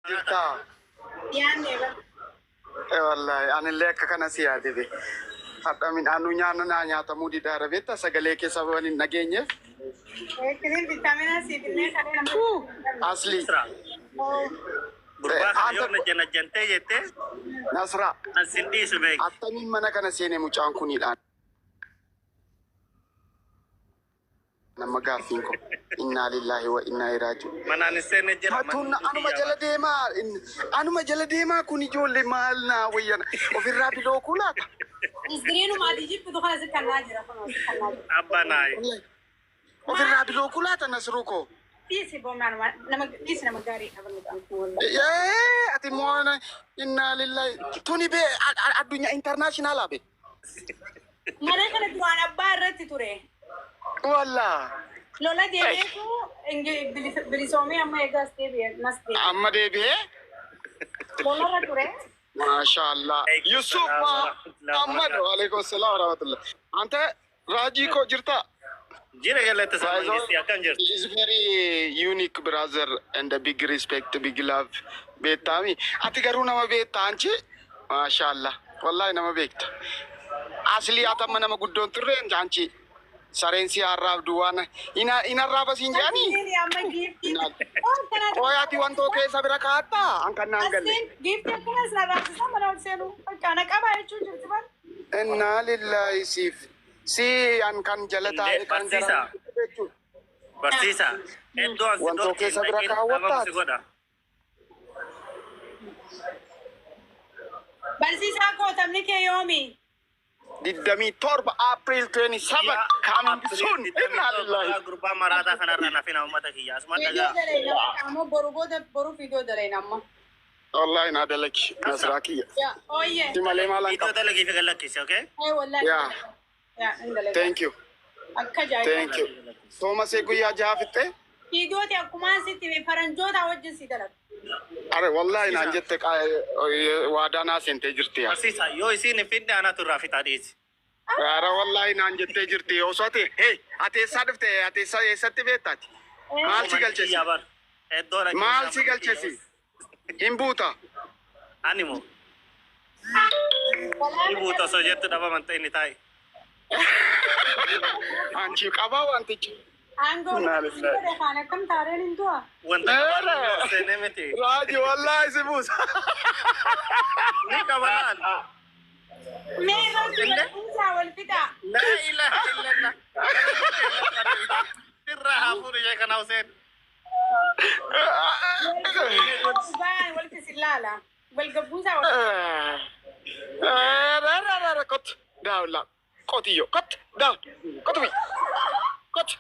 Jirtaa? Dhiyaanne bar. Wallaahi anillee akka kana si yaade be. Hadha midhaanuu nyaanna naa nyaatamuu didaara beektaa sagalee kee sababa hin dhageenyeef. Kiniin viitaamina siif illee kalee nama. Asli. Nasra. Gurbaa kana Anta yoo najjanajjantee jettee Nasra an sin dhiisu beeki. attamiin mana kana seene mucaan kunidhaan. Nama gaaffiin koo. Innaa lillaahi wa innaa ilaihi raaji'uun. Manaan hin seenne jira. Matuun Manni anuma biyya jala deemaa anuma jala deemaa kun ijoollee maal naa wayyana ofirraa bilookuu laata? Iskiriinuma ati jibbitu kana si kannaa jira kunoo si kannaa jira. Abbaa naayi. Ofirraa bilookuu laata Nasruu koo? Dhiisi boonaan nama dhiisi nama gaarii qaba mucaan kun wallahi. Ee ati immoo innaa lillaahi tuni bee addunyaa international be. Mana kana duraan abbaa irratti ture. Wallaa Lola deemeetu bilisoomee amma eegaas deebi'e nas deebi'e. amma deebi'ee Lolarra ture. maashaallah Yusuf Muhammad waalaikum salaam warahmatullah. Ante raajii koo jirtaa? Jira galata isaa mangistii akkam jirtu? Is very unique brother and a big respect, big love. Beektaami. Ati garuu nama beekta anchi? Maashaallah. Wallahi nama beekta. Aslii ati amma nama guddoon turre anchi. Sareen si arraabdu waan hin arraaba siin jedhanii? Asliin amma giiftii. Qoy ati wantoo keessa bira kaa'attaa? An kan naan galle. Asliin giiftii akkanas na raabsisaa mana ol seenuu. Bakka na qabaa jechuun jirti bar. Innaa lillaahi siif. Si an kan jala taa'e kan gara Barsiisaa. jechuudha. Barsiisaa. Iddoo an si Wantoo dhorke keessa hin bira dhaqin dhabamu si kaawwattaati. godha. Barsiisaa koo taphni kee yoomi? 27, April 27, Guyyaa coming April soon. Innaa 27 lillaahi. gurbaa maraataa kanarraa nafina uummata kiyya. Asuma Viidiyoo dhagaa. dalayna bakka ammoo boru booda boru viidiyoo dalayna amma. Wallahi naa dalagi Nasraa kiyya. Yaa ooyyee. Si malee maalan Viidiyoo qaba. dalagii fi gallakkisi, okay? Ee wallahi. Yaa. Yaa hin dalagaa. Thank you. Akka ajaa'ibaa. Thank you. Sooma see guyyaa jaha fixxee? Viidiyooti akkumaan sitti hime faranjoota wajjin si dalagu. Are wallahi naan jette waadaa naa seentee jirti yaa. Barsiisaa yoo isiin hin fidne anatu irraa fixaa dhiisi. Ara wallahi naan jettee jirti. Osoo ati hey ati eessaa dhufte ati eessa eessatti beektaati? Maal si galchesi? Kiyya bar. Iddoo dhaqee Maal si galchesi? Hin buuta. Ani moo? Ni buuta osoo jettu dhabaman ta'e inni taa'e. Anchi qabaa wantichi. Aangoo Innaa lillahi. godhe kaan akkam taareen hin du'a. Wanta Eere. qabaan seenee miti. Raaji wallahi si buusa. Ni qabanaan. Mee irratti wal buusaa wal fixaa. Laa ilaaha illallah. Irraa haa fuudhu ishee kana Hussein. Dhugaan walitti si laala. Wal gabbuusaa wal Kottu daawla qotiyyo kottu daaw kottu bi kottu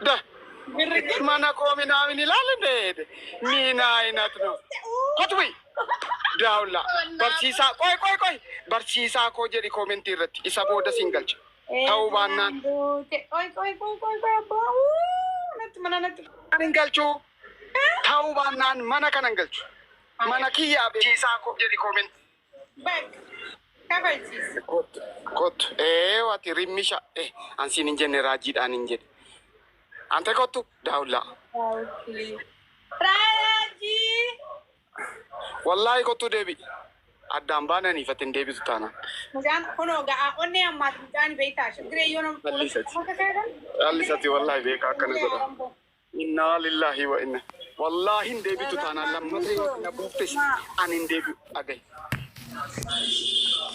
da girgir. mana koo ምናምን ይላል እንደ ምን አይነት ነው? kottu bi daawla barsiisaa ቆይ ቆይ ቆይ barsiisaa koo jedhi comment irratti isa booda siin galcha ta'uu baannaan Qoy qoy qoy qoy qoy abbaa. Uu, Natti mana natti. hin galchu ta'uu baannaan mana kana hin galchu mana kiyyaa barsiisaa koo jedhi comment Bakka. Kafalchiisa. Kottu kottu ee wati rimmisha eh ansiin hin jenne raajiidhaan hin jedhe ante kottu daawla Raajii. Wallaahi kottu deebi addaan baananiif ati hin deebitu taanaan. Mucaan kunoo ga'a onnee ammaati mucaan beektaa shigiree yoo nama fuula Callisati. akka keetan. Callisati wallahi beeka akkana godha. Innaa lillaahi wa inna. Wallaahi hin deebitu taanaan lammata yoo na buuftes ani hin deebi'u dhagahi.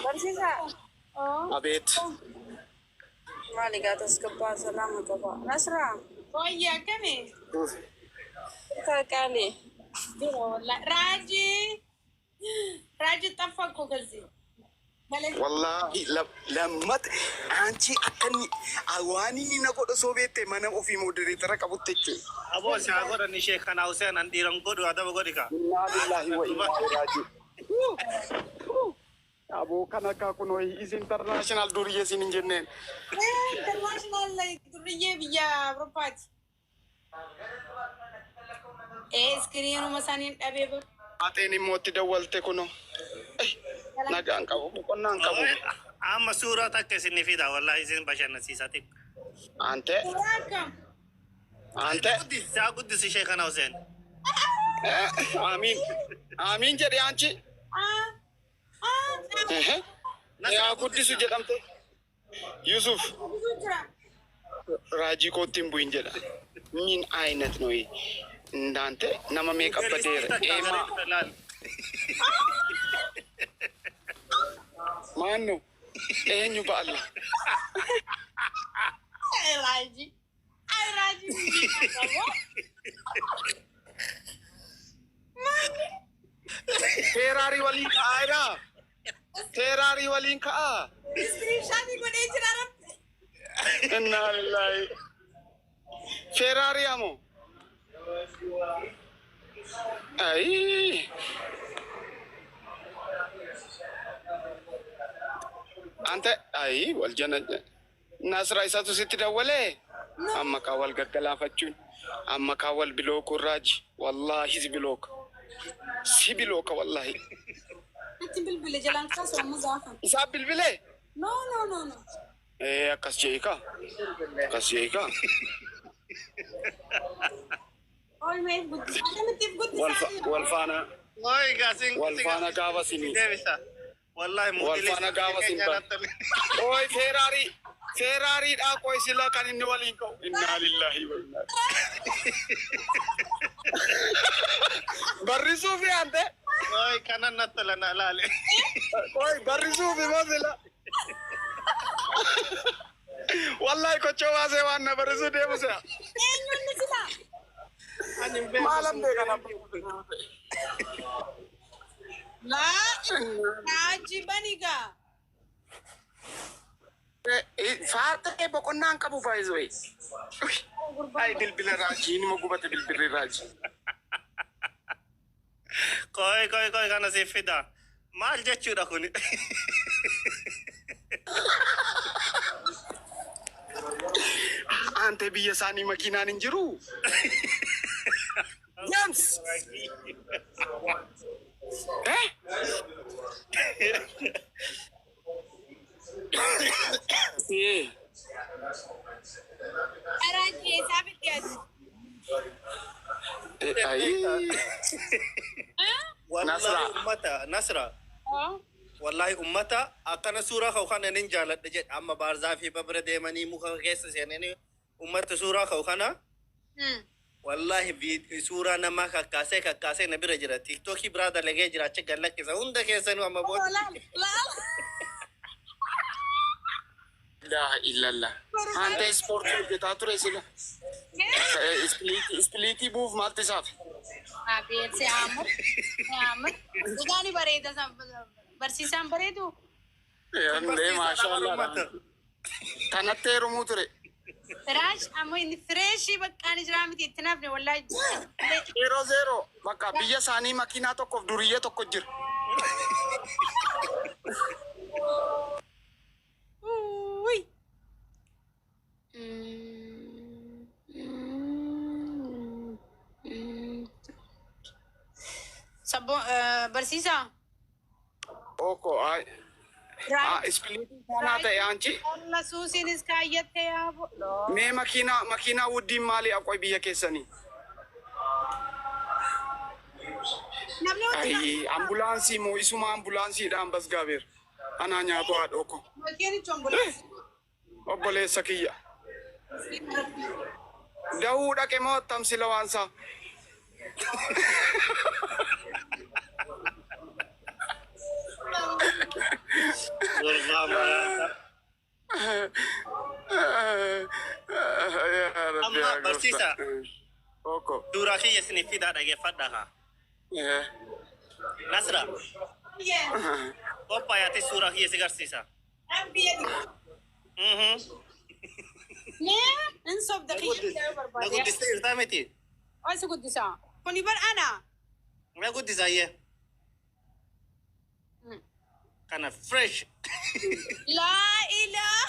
Barsiisaa Abeet. maali gaa tasgabbaa salaama qaba. Nasraa Wayya akkami? qaali. Jira wallahi. Raajii. Raajii xaffa koo galzi. Malee. Wallaahi lammata anchi akka inni waan inni na godhu osoo beekte mana ofii moderator qabutti jechuudha. Aboo si haa godhan ishee kana Hussein an dhiiran godhu adaba godhi kaa. Innaa lillaahi wa innaa ilaihi raaji'uun. Aboo kan akka kunoo is international duriyyee isin hin jenneen. International duriyyee biyya Awurooppaati. Ee iskiriinuma saniin dhabee bara. Haxeen immoo itti dawwalte kunoo. Nagaan qabu boqonnaan qabu. Amma suuraa takka isin fida wallahi isin bashannansiisa xiqqo. Ante Suuraa akkam? ante Saa guddisi ishee kana Hussein. Amiin. Amiin jedhe anchi. Yaa guddisu jedhamte. Yusuf raajii kootti hin bu'in jedha. Min ayinat ነው ይሄ? እንዳንተ nama meeqa badeera. Eemaa ማን ነው? Eenyu በአላህ Ay raajii. Ay raajii. Ferrari waliin ka'aa. Ferrari waliin ka'aa. Screenshot godhee jira rabbi. Innaa lillaahi. Ferrari amoo. Ayi. Ante ayi wal jana Nasra isatu sitti dawwalee amma kaa wal gaggalaafachuun amma kaa wal bilookuun raaji wallaahi si bilooka si bilooka wallaahi. Natti bilbile jalaan kaasu amma gaafa. Isaa bilbilee? No, no, no, no. Ee, akkas jedhi kaa, akkas jedhi kaa. Oolmaa if guddisa. Akkamitti if Wal guddisaa? Wal faana Oi, gasin. Wal faana gaafa sinii. Deebisa. Wallahi Wal faana gaafa sin ban. Oi, Ferrari Ferrariidhaa qoy sila kan inni waliin ka'u. Innaa lillahi wa innaa. Barrisuufi ante. Oi, kanan natti na laale. Qoy barrisuufi moo sila. Wallahi kochoo baasee waan na barrisuu deemu se'a. Eenyuun ni sila? Ani hin beeku. Maalan beekan abba. Laa raajii bani gaa. Faaxee boqonnaan qabu faayisoo. Ay, bilbila raajii inuma gubate bilbilli raajii. Koi, koi, koi, kana siif fida. Maal jechuudha kuni? Ante biyya isaanii makiinaan hin jiru. James. Eh? Eh. Raajii eessaa fiddee ati? Ayi. Wallahi Nasra. Ummata Nasra. Wallahi ummata akkana suuraa ka'u kana nin jaaladha jedha. Amma baarzaafii bira deemanii muka keessa seenanii ummata suuraa ka'u kana, wallahi suuraa namaa kakkaasee kakkaasee na bira jira. TikTokii biraa dalagee jira, achi gallakkisa hunda keessanuu amma booda. Laal laal. Laa illallah. Ante ispoortii hojjetaa ture sila. Ispiliitii buuf maaltu isaaf? Abeet si'aamur si'aamur. Dhugaani bareeda, barsiisaan bareedu. Andee maashaallah. Tanatti heerumuu ture. Firaash ammoo inni fireeshii baqqaan jira miti itti nafne wallaahi. Zeeroo zeeroo. Bakka biyya isaanii makiinaa tokkoof duriyyee tokko jira. Uy. Sabbo barsiisaa. Oko ay. Ispiliitii kanaa ta'e anchi. Olla suusiinis kaayyattee yaaboo. Mee makiinaa makiinaa wuddiin maali aqoy biyya keessanii? Namni wanti Ay, ambulaansii moo isuma ambulaansiidhaan bas gaabeer. Anaa nyaatu haadhoo ko. Makiinichi ambulaansii. Obboleessa kiyya. Dahuu dhaqe moo attam sila waansaa? Gurbaa maraata. Amma barsiisa. Oko. Suuraa kiyya isiniif fidaa, dhageeffadhaa haa. Nasra, qophaa'aati, suuraa kiyya si garsiisa. Nee, hin sobda kiyya Na barbaade. guddistee jirtaa miti? Ol si guddisaa. Kuni bar ana. Na guddisaa. Kana fresh. Laa ilaa.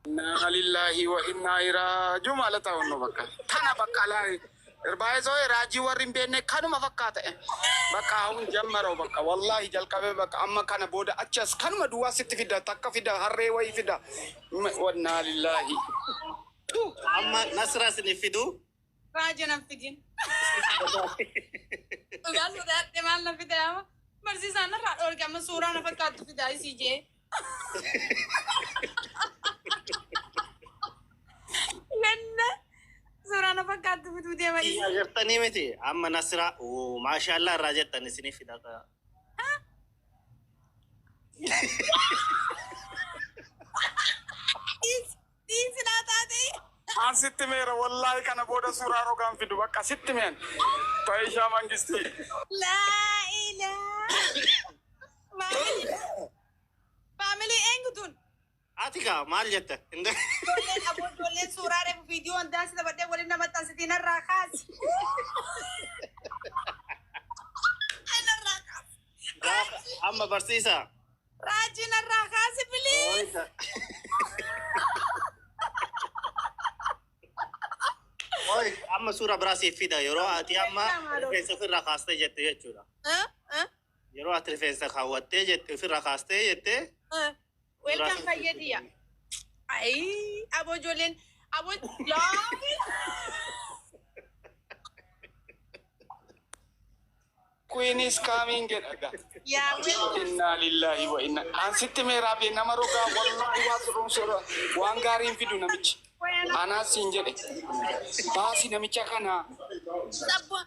Inna lillahi wa inna ilaihi maala ta'uun bakka. Tana bakka laa. Irbaayisoo raajii warri hin beekne kanuma fakkaata. Bakka hawun jammaroo bakka wallahi jalqabee bakka amma kana booda achas kanuma duwwaa sitti fida, takka fida, harree wayii fida. Wannaa lillahi. Amma Nasraa isiniif fidu. Raaja nan fidin. Dhugaa sodaadhe maal na fide amma? Barsiisaan narraa dhoorge amma suuraa na fakkaattu fidaa isii jee. Ganna suuraa na fakkaattu fiduu deema Iyya isii. jirtanii miti amma Nasira maashaallah irraa jettan isinii fida. Dhiisi naa taate. An sitti meera wallaahi kana booda suuraa rogaan fidu bakka sitti meen. Ta'ishaa mangistii. Laa ilaa. Faamilii eenyu tun? Ati kaa maal jetta? Ijoolleen aboo ijoolleen suuraa reefu viidiyoon daansi taphadhee waliin nama maxxansitii narraa kaasi. Narraa kaasi. Gaafa amma barsiisaa. Raajii narraa kaasi please. Oi, amma suura biraa siif fida yeroo ati amma rifeensa ofirraa kaastee jette jechuudha. Yeroo ati rifeensa kaawwattee jette ofirraa kaastee jette. Welcome fayyadiya. Ayi aboo ijoolleen aboo laa. Queen is coming jedha. Yaa welcome. Inna lillahi wa inna. An sitti meeraa fi nama rogaa wallahi waa surumsuura waan gaariin fidu namichi. Anaas siin jedhe. Baasi namicha kana. Sabbo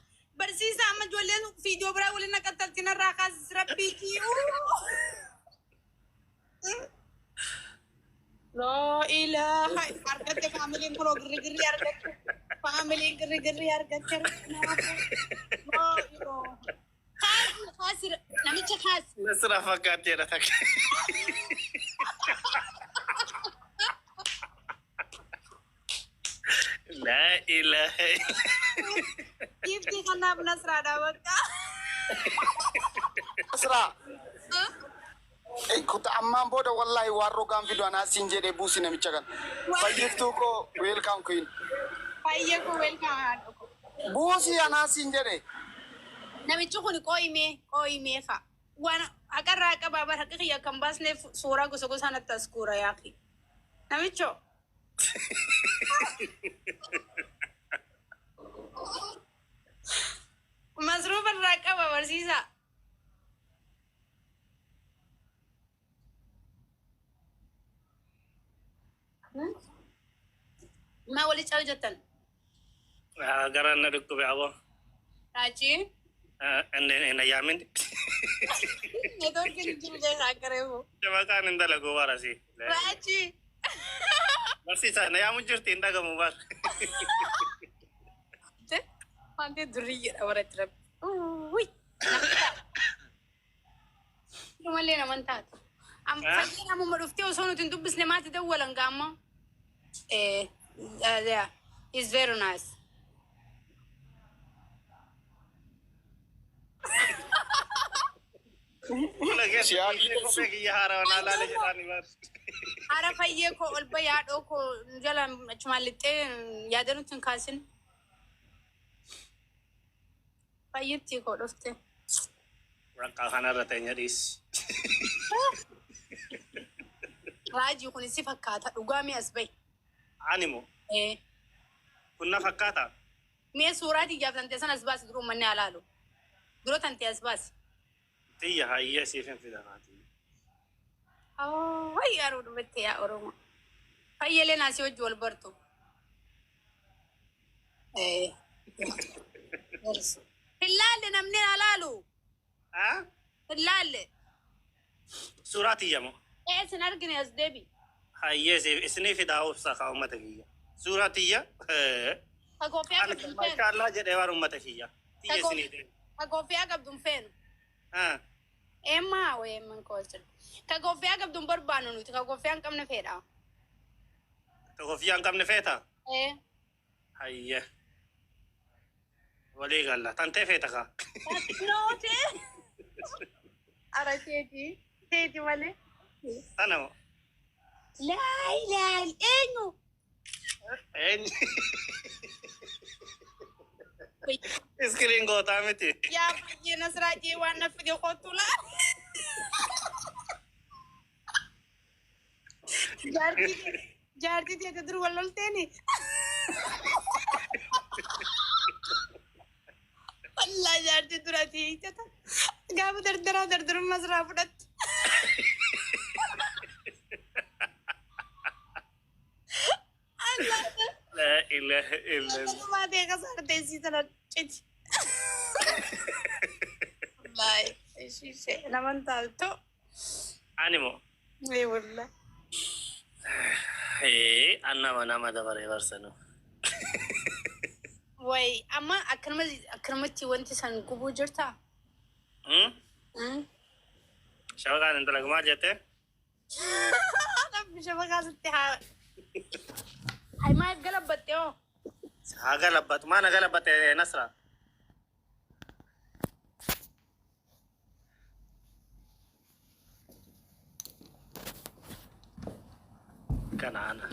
barsiisaa amma ijoolleen viidiyoo biraa waliin naqattalti narraa kaasi rabbii kiyyuu. Laa ilaaha argatte faamiliin kunoo girri argatte faamiliin girri argatte. Laa ilaaha. Kaasi kaasi namicha kaasi. Nasira fakkaatteedha takka. Laa ilaaha. Giiftii kanaaf Nasraadha bakka. Asraa. Kuta ammaan booda wallahi waan rogaan fidu anaas siin jedhe buusi namicha kana. Fayyiftuu koo welcome queen. Fayyee koo welcome haadha koo. Buusi anaas siin jedhe. Namichi kun qooyimee qooyimee fa'a. Waan haqarraa qabaa bara haqi kiyya kan baasneef suuraa gosa gosaan natti as guura yaaqi. Namicho. Masruufa irraa qaba barsiisaa. Maa wali calu jettan? Garaan na dhukkube aboo. Raajii. Inni yaamin. Neetwoorkiin jiru jee akkareefu. Maqaan hin dalagu barasi. Raajii. Barsiisaa na yaamu jirti hin dhagamu bar. Wanti duriyyeedha baratti rabbi. Uwwi. Dhumallee naman taatu. Fayyeen ammuma dhuftee osoo nuti hin dubbisne maati dawwalan gaamma. Eh, yeah, it's very nice. Kophee kiyya haarawaa naa laale jedhaani bar. Hara fayyee koo ol bahi haadhoo koo jala achumaan lixxee yaada nutti hin kaasin. Fayyittii koo dhufte. Raqqaa kanarra teenya dhiis. Raajii kun si fakkaata dhugaa mi'a as bahi. Ani moo Eh, kun na fakkaata? Mi'a suuraa xiyyaaf tantee sana as baasi dura uummanni haa laalu. Dura tantee as baasi. Xiyya hayyee siif hin fida naati. Wayii yeroo dhufatte yaa Oromoo. Fayyaleen asii hojii wal bartu. Eh. Hin laalle namni haa laalu. Hin laalle. Suuraa xiyya moo? Ee sin argine as deebi. Hayyee siif isinii fidaa obsa kaa uummata kiyya. Suuraa xiyya. Ka koofiyaa qabdu hin feenu. Maashaallah jedhee waan uummata kiyya. Xiyya isinii deemu. Ka koofiyaa qabdu hin feenu. Eemmaa wayii eemman koo jira. Ka koofiyaa qabdu hin barbaannu nuti. Ka koofiyaa hin qabne fedha. Ka koofiyaa hin qabne feeta? Ee. Hayyee. Walii galla. Tantee feeta kaa? Noote. Ara teeti. Teeti malee. Tana moo? Laa ilaaha eenyu? Eenyu? Iskiriin gootaa miti. Yaa baay'ee Nasraa jee waan na fide kottu laa. Jaartii teete dur wal lolteeni. Allah, jaartii duraati hiiktata. Gaafa dardaraa dardarummaa sirraa fudhatti. Allah. La ilaha illallah. Baatee kasaarteessii sana citi. Wallahi ishee naman taaltu. Ani moo? Ee, wallahi. Ee, an nama nama dabaree barsanu. Way, amma akkanuma akkanumatti wanti san gubuu jirtaa? Hmm? Shabakaan intala gumaa jette? Rabbi shabakaa sitti haa. Hay, maaliif galabbatte hoo? Haa galabbatu. Maana galabbate, Nasra? Kanaana.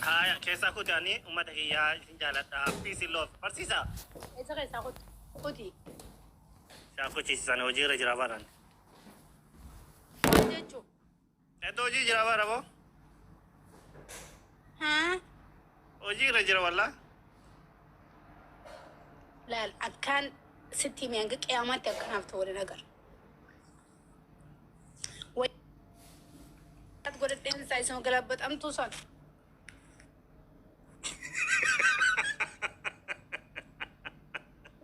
Haya, keessaa kuti ani uummata kiyyaa isin jaaladha. Peace and love. Barsiisa. Eessa keessaa kuti? Kuti. Isaa kuchisiisan hojii irra jira baran. Maal jechuun? Eddoo hojii jira bara boo. Haa? Hojii irra jira wallaa. Laal, akkaan sitti himi, hanga qiyyaamaatti akkanaaf ta'u waliin agarra. Way godhadheen isaa isuma galabbaxamtuu san.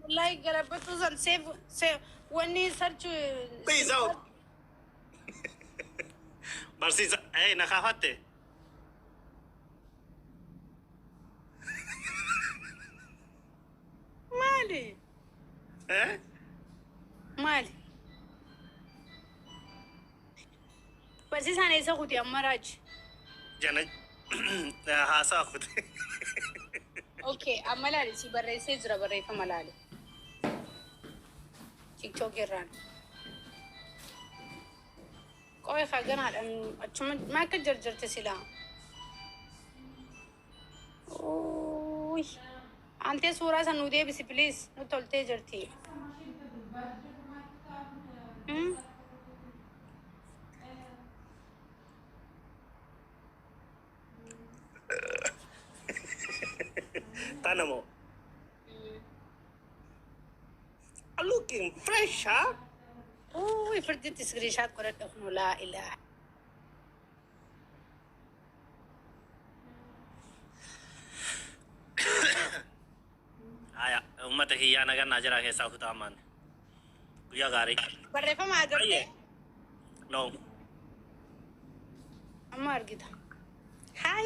Wallahi galabbaxuu san seef seef wanni search. Peace out. Barsiisa. Ee, na kaafatte. Maali? Eh? Maali? Barsiisaan eessa kuti amma, Raaji? Jana haasaa kuti. Okay, amma laali, si barreessee jira, barreeffama laali. TikTok irraan. Qoy, haganaadhaan achuma maa akka jarjarte silaa. Uy. Antee, suuraa san nu deebisi, please. Nu toltee jirti. Hmm? Tana moo? Looking fresh, huh? Uy, firditti screenshot godhadhe kun, laa ilaaha. Haya, uummata kiyyaa nagannaa jira keessaa kutaa ammaan. Guyyaa gaarii. Barreeffama agartee? No. Amma argita. Hi.